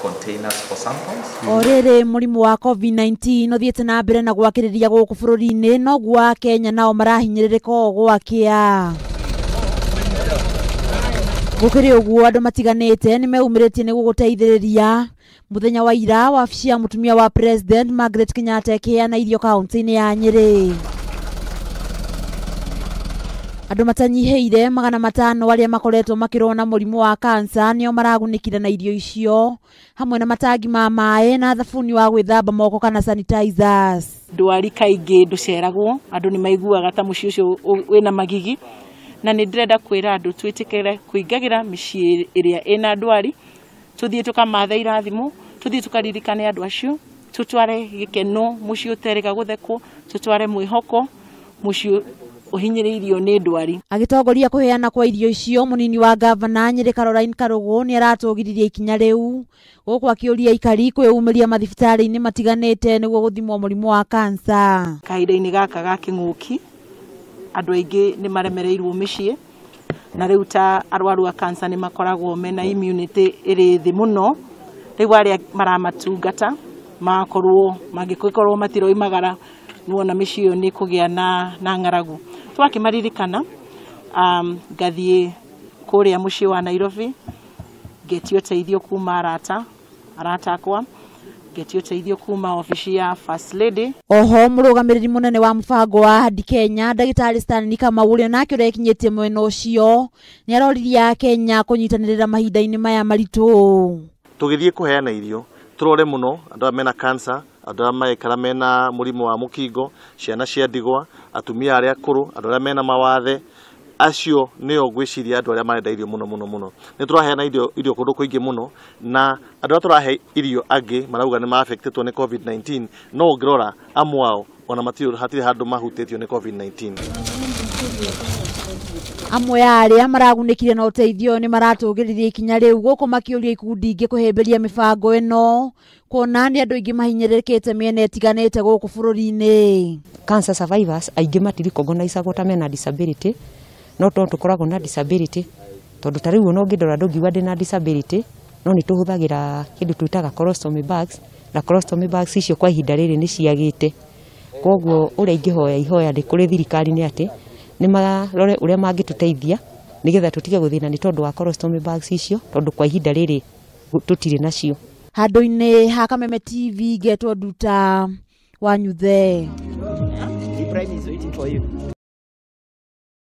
containers for samples. O rĩrĩ mũrimũ wa COVID-19 ũthiĩte na mbere na gwakĩrĩria gũkũ bũrũri-inĩ, noguo Akenya nao marahinyĩrĩrĩka o gwakĩa. Gũkĩrĩ ũguo andũ matiganĩte nĩmeumĩrĩtie nĩguo gũteithĩrĩria. Mũthenya wa ira wabici ya mũtumia wa President Margaret Kenyatta ĩkĩheana irio kaunti-inĩ ya Nyĩrĩ. Andũ matanyihĩire 500 arĩa makoretwo makĩrũa na mũrimũ wa kansa nĩo maragunĩkire na irio icio, hamwe na matangi ma maĩ na thabuni wa gwĩthamba moko kana sanitizers. Ndwari kaingĩ ndũceragwo, andũ nĩ maiguaga ta mũciĩ ũcio wĩna magigi, na nĩ ndĩrenda kwĩra andũ twĩtĩkĩre kũingagĩra mĩciĩ ĩrĩa ĩna ndwari, tũthiĩ tũkamathe irathimo, tũthiĩ tũkaririkane andũ acio, tũtware gĩkeno mũciĩ ũterĩga gũthekwo, tũtware mwĩhoko mũciĩ ũhinyĩrĩirio nĩ ndwari. Agĩtongoria kũheana kwa irio icio, mũnini wa gavana Nyĩrĩ Caroline Karũgũ nĩ aratũgĩririe ikinya rĩu, gũkũ akĩũria aikari kwĩyumĩria mathibitarĩ-inĩ matiganĩte nĩguo gũthimwo mũrimũ wa kansa. Kahinda-inĩ gaka ga kĩng'ũki andũ aingĩ nĩ maremereirwo mĩciĩ, na rĩu ta arwaru a kansa nĩ makoragwo mena immunity ĩrĩ thĩ mũno. Rĩu arĩa maramatungata magakorwo mangĩkorwo matiroimagara, nĩwona mĩciĩ ĩyo nĩ kũgĩa na ng'aragu. Twakĩmaririkana, ngathiĩ kũrĩa mũciĩ wa Nairobi, ngetio ũteithio kuma arata akwa, ngetio ũteithio kuma obici ya First Lady. Oho mũrũgamĩrĩri mũnene wa mũbango wa Ahadi Kenya Ndagĩtarĩ Stanley Kamau ũrĩa nake ũrekinyĩtie mwena ũcio nĩ aroririe Akenya kũnyitanĩrĩra mahinda-inĩ maya maritũ. Tũgĩthiĩ kũheana irio tũrore mũno andũ arĩa mena cancer, andũ arĩa maikara mena mũrimũ wa mũkingo, ciana cia ndigwa, atumia arĩa akũrũ, andũ arĩa mena mawathe, acio nĩo ngwĩciria andũ arĩa marenda irio mũno mũno mũno. Nĩ tũraheana irio kũndũ kũingĩ mũno, na andũ arĩa tũrahe irio angĩ marauga nĩ ma-affectĩtwo nĩ COVID-19, no ũngĩrora amwe ao ona hatirĩ handũ mahutĩtio nĩ COVID-19. Amwe a arĩa maragunĩkire na ũteithio nĩ maratũgĩririe ikinya rĩu gũkũ makĩũria ikundi ingĩ kũhĩmbĩria mĩbango ĩno, kuona nĩ andũ aingĩ mahinyĩrĩrĩkĩte mĩena ĩtiganĩte gũkũ bũrũri-inĩ. Cancer survivors aingĩ matirecognizagwo ta mena disability, no tondũ tũkoragwo na disability, tondũ ta rĩu ona ũngĩndora ndũngiuga ndĩna disability, no nĩ tũhũthagĩra kĩndũ twĩtaga colostomy bags, na colostomy bags icio kwa ihinda rĩrĩ nĩ ciagĩte. Koguo ũrĩa ingĩhoya ihoya nĩ kũrĩ thirikari nĩ atĩ nĩ marore ũrĩa mangĩtũteithia nĩgetha tũtige gũthĩna nĩ tondũ wa colostomy bags icio, tondũ kwa ihinda rĩrĩ tũtirĩ nacio. Handũ-inĩ ha Kameme TV ngetwo Nduta wa Nyuthe. Ibrahim is waiting for you.